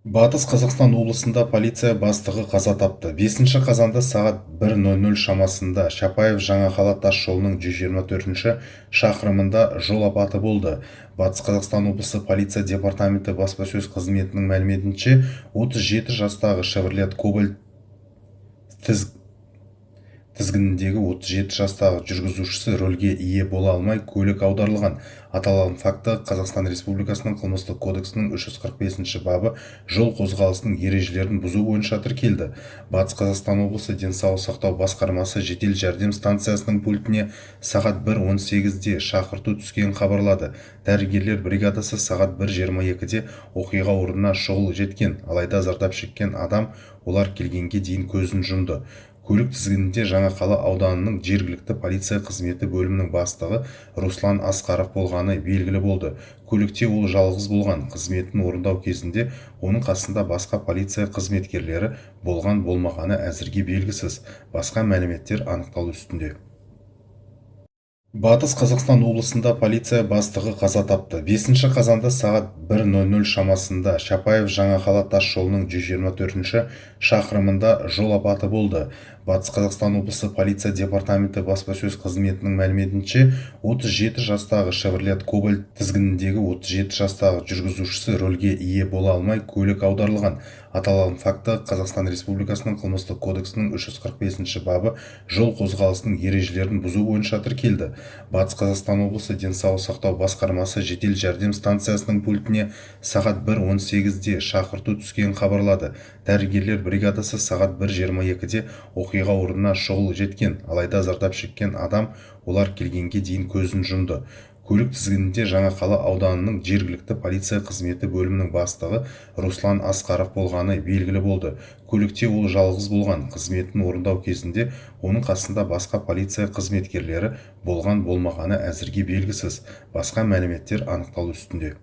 Батыс Қазақстан облысында полиция бастығы қаза тапты. 5 қазанда сағат 1:00 шамасында Чапаев-Жаңақала тас жолының 124 шақырымында жол апаты болды. Батыс Қазақстан облысы полиция департаменті баспасөз қызметінің мәліметінше, 37 жастағы «Шевроле Кобальт» тізгініндегі 37 жастағы жүргізушісі рөлге ие бола алмай, көлік аударылған. Аталған факті Қазақстан Республикасының Қылмыстық кодексінің 345 бабы жол қозғалысының ережелерін бұзу бойынша тіркелді. Батыс Қазақстан облысы денсаулық сақтау басқармасы жедел жәрдем станциясының пультіне сағат 1:18-де шақырту түскенін хабарлады. Дәрігерлер бригадасы сағат 1:22-де оқиға орнына шұғыл жеткен, алайда зардап шеккен адам олар келгенге дейін көзін жұмды. Көлік тізгінінде Жаңақала ауданының жергілікті полиция қызметі бөлімінің бастығы Руслан Асқаров болғаны белгілі болды. Көлікте ол жалғыз болған. Қызметін орындау кезінде оның қасында басқа полиция қызметкерлері болған-болмағаны әзірге белгісіз. Басқа мәліметтер анықталу үстінде. Батыс Қазақстан облысында полиция бастығы қаза тапты. 5 қазанда сағат 1:00 шамасында Чапаев-Жаңақала тас жолының 124 шақырымында жол апаты болды. Батыс Қазақстан облысы полиция департаменті баспасөз қызметінің мәліметінше, 37 жастағы «Шевроле Кобальт» тізгініндегі 37 жастағы жүргізушісі рөлге ие бола алмай, көлік аударылған. Аталған факті Қазақстан Республикасының Қылмыстық кодексінің 345 бабы жол қозғалысының ережелерін бұзу бойынша тіркелді. Батыс Қазақстан облысы денсаулық сақтау басқармасы жедел жәрдем станциясының пультіне сағат 1:18-де шақырту түскенін хабарлады. Дәрігерлер бригадасы сағат 1:22-де оқиға орнына шұғыл жеткен, алайда зардап шеккен адам олар келгенге дейін көзін жұмды. Көлік тізгінінде Жаңақала ауданының жергілікті полиция қызметі бөлімінің бастығы Руслан Асқаров болғаны белгілі болды. Көлікте ол жалғыз болған. Қызметін орындау кезінде оның қасында басқа полиция қызметкерлері болған-болмағаны әзірге белгісіз. Басқа мәліметтер анықталу үстінде.